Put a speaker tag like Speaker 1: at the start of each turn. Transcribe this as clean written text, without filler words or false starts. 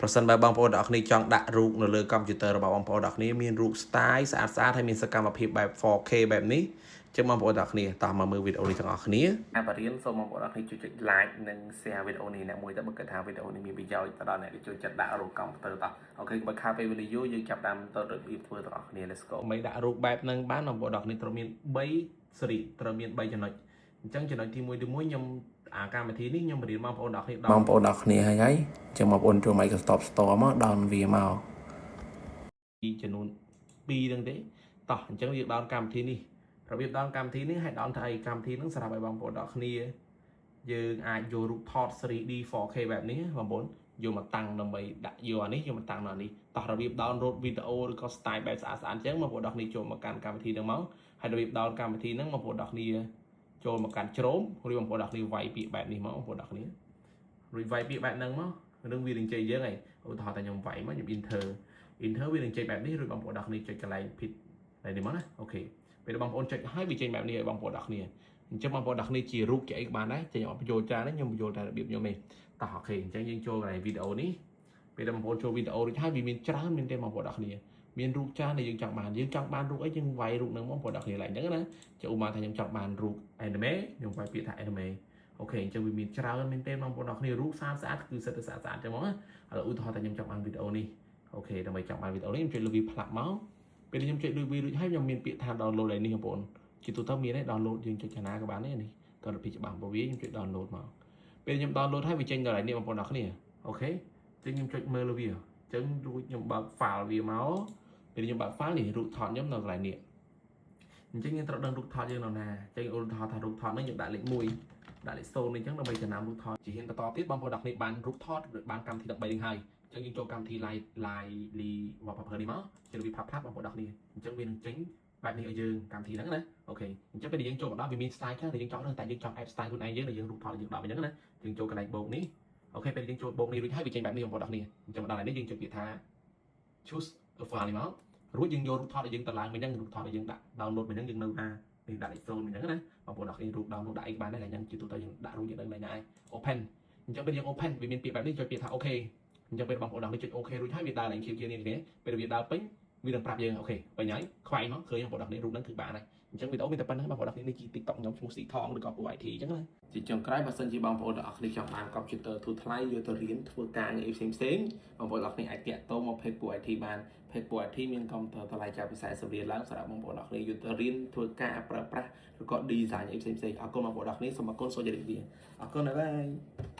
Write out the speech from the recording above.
Speaker 1: ប្រសិនបើបងប្អូនទាំងអស់គ្នាចង់ដាក់រូបនៅលើកុំព្យូទ័ររបស់បងប្អូនទាំងអស់គ្នាមានរូប style ស្អាតស្អាតហើយមានសកម្មភាពបែប 4K បែបនេះចឹងបងប្អូនទាំងអស់គ្នាតោះមកមើលវីដេអូនេះទាំងអស់គ្នាអាបរៀនសូមបងប្អូនទាំងអស់គ្នាជួយចុច like និង share វីដេអូនេះអ្នកមួយទៅបើគិតថាវីដេអូនេះមានប្រយោជន៍ទៅដល់អ្នកដែលចូលចិត្តដាក់រូបកុំព្យូទ័រតោះ OK បើខាតពេលវេលាយូរយើងចាប់តាមទៅរបៀបធ្វើទាំងអស់គ្នា Let's go មិនដាក់រូបបែបហ្នឹងបានបងប្អូនទាំងអស់គ្នាត្រូវមាន3សេរីត្រូវមាន3ចំណុចអញ្ចឹងចំណុចទី1ទី1ខ្ញុំអាកម្មវិធីនេះខ្ញុំបរៀនបងប្អូនទាំងអស់គ្នា
Speaker 2: បងប្អូនទាំងគ្នាហើយហើយអញ្ចឹងបងប្អូនចូល Microsoft Store មក down វាមក
Speaker 1: ពីចំនួន2ហ្នឹងទេតោះអញ្ចឹងយើង down កម្មវិធីនេះរបៀប down កម្មវិធីនេះឲ្យ down ថាអីកម្មវិធីហ្នឹងសម្រាប់ឲ្យបងប្អូនទាំងគ្នាយើងអាចយករូបថត 3D 4K បែបនេះបងប្អូនយកមកតាំងដើម្បីដាក់យកអានេះយកមកតាំងនៅនេះតោះរបៀប download វីដេអូឬក៏ style បែបស្អាតស្អាតអញ្ចឹងបងប្អូនទាំងគ្នាចូលមកកាន់កម្មវិធីហ្នឹងមកហើយរបៀប down កម្មវិធីហ្នឹងបងប្អូនទាំងគ្នាចូលមកកាន់ Chrome ឬបងប្អូនទាំងគ្នាវាយពាក្យបែបនេះមកបងប្អូនទាំងគ្នារួចវាយពាក្យបែបហ្នឹងមកនឹងវានឹងជ័យយើងហើយឧទាហរណ៍ថាខ្ញុំវាយមកខ្ញុំ enter enter វានឹងចេញបែបនេះរួចបងប្អូនទាំងគ្នាចុចកន្លែង pit នេះមកណា OK ពេលបងប្អូនចុចហើយវាចេញបែបនេះឲ្យបងប្អូនទាំងគ្នាអញ្ចឹងបងប្អូនទាំងគ្នាជារូបជាអីក៏បានដែរចេញអត់បញ្យល់ច្រើនទេខ្ញុំបញ្យល់តែរបៀបខ្ញុំទេតោះ OK អញ្ចឹងយើងចូលកន្លែងវីដេអូនេះពេលដែលបងប្អូនចូលវីដេអូរួចហើយវាមានច្រើនមែនទេបងប្អូនទាំងគ្នាមានរូបច្រើនដែលយើងចង់បានយើងចង់បានរូបអីយើងវាយរូបហ្នឹងបងប្អូនទាំងគ្នាឡើងអញ្ចឹងណាចូលមកថាខ្ញុំចង់បានរូប anime ខ្ញុំវាយពាក្យថា anime OK អញ្ចឹងវាមានច្រើនមែនទេបងប្អូនទាំងគ្នារូបស្អាតស្អាតគឺសិតតែស្អាតស្អាតអញ្ចឹងហ្មងណាឥឡូវឧទាហរណ៍ថាខ្ញុំចង់បានវីដេអូនេះ OK ដើម្បីចង់បានវីដេអូនេះខ្ញុំចុចលើវាផ្លាក់មកពេលខ្ញុំចុចលើវារួចហើយខ្ញុំមានពាក្យថា download ឯនេះបងប្អូនជាទូទៅមានទេ download យើងចុចចំណាក៏បានដែរនេះក៏របៀបច្បាស់របស់វាខ្ញុំចុច download មកពេលខ្ញុំ download ហើយវាចេញដល់ឯនេះបងប្អូនទាំងគ្នា OK ចឹងខ្ញុំចុចមើលលើវាអញ្ចឹងរួចខ្ញុំបើក file វាមកពេលខ្ញុំបើក file នេះរូបថតខ្ញុំនៅកន្លែងនេះអញ្ចឹងយើងត្រូវដឹងរូបថតយើងនៅណាអញ្ចឹងឧទាហរណ៍ថារូបថតនេះយើងដាក់លេខ1ដាក់លេខ0នេះអញ្ចឹងដើម្បីចំណាំរូបថតជាហ៊ានបន្តទៀតបងប្អូនទាំងគ្នាបានរូបថតឬបានកម្មវិធី13នេះហើយអញ្ចឹងយើងចូលកម្មវិធី live live លី wallpaper នេះមកជារបៀបផាប់ផាប់បងប្អូនទាំងគ្នាអញ្ចឹងវានឹងចេញបែបនេះឲ្យយើងកម្មវិធីហ្នឹងណា OK អញ្ចឹងពេលដែលយើងចូលមកដល់វាមាន style ខ្លះដែលយើងចង់ដឹងតែយើងចង់ add style ខ្លួនឯងយើងដែលយើងរូបថតយើងដល់អញ្ចឹងណាយើងចូលកន្លែងបូកនេះ OK ពេលយើងចូលបូកនេះរួចហើយវាចេញបែបនេះបងប្អូនទាំងគ្នាអញ្ចឹងមកដល់នេះយើងចុចពាក្យថា choose a file នេះមករួចយើងយករូបថតដែលយើងតម្លើងមិញហ្នឹងរូបថតដែលយើងដាក់ download មិញហ្នឹងយើងនៅណានេះដាក់លេខ0មិញហ្នឹងណាបងប្អូនទាំងគ្នារូប download ដាក់អីក៏បានដែរតែអញ្ចឹងជាទូទៅយើងដាក់រូបយើងដឹងដែរណា open អញ្ចឹងពេលយើង open វាមានពាក្យបែបនេះចុចពាក្យថា OK អញ្ចឹងពេលបងប្អូនទាំងនេះចុច OK រួចហើយវាដើរឡើងខៀវជានេះពេលវាដើរពេញវានឹងប្រាប់យើង OK ពេញហើយខ្វែងមកឃើញបងប្អូនទាំងនេះរូបហ្នឹងគឺបានហើយអញ្ចឹងវីដេអូមានតែប៉ុណ្្នឹងបងប្អូនទាំងនេះជា TikTok ខ្ញុំឈ្មោះស៊ីថងឬក៏ពូ IT អញ្ចឹងណាជាចុងក្រោយបើសិនជាបងប្អូនទាំងអស់គ្នាចង់បានកុំព្យូទ័រធូរថ្លៃយកទៅរៀនធ្វើការងារផ្សេងផ្សេងបងប្អូនទាំងអស់គ្នាអាចទាក់ទងមក page ពូ IT បាន page ពូ IT មានកុំព្យូទ័រតម្លៃចាប់ពី40រៀលឡើងសម្រាប់បងប្អូនទាំងអស់គ្នាយកទៅរៀនធ្វើការប្រើប្រាស់ឬក៏ design អីផ្សេងផ្សេងអរគុណបងប្អូនទាំងអស់គ្នាសូមអរគុណសូមជម្រាបលាអរគុណ bye bye.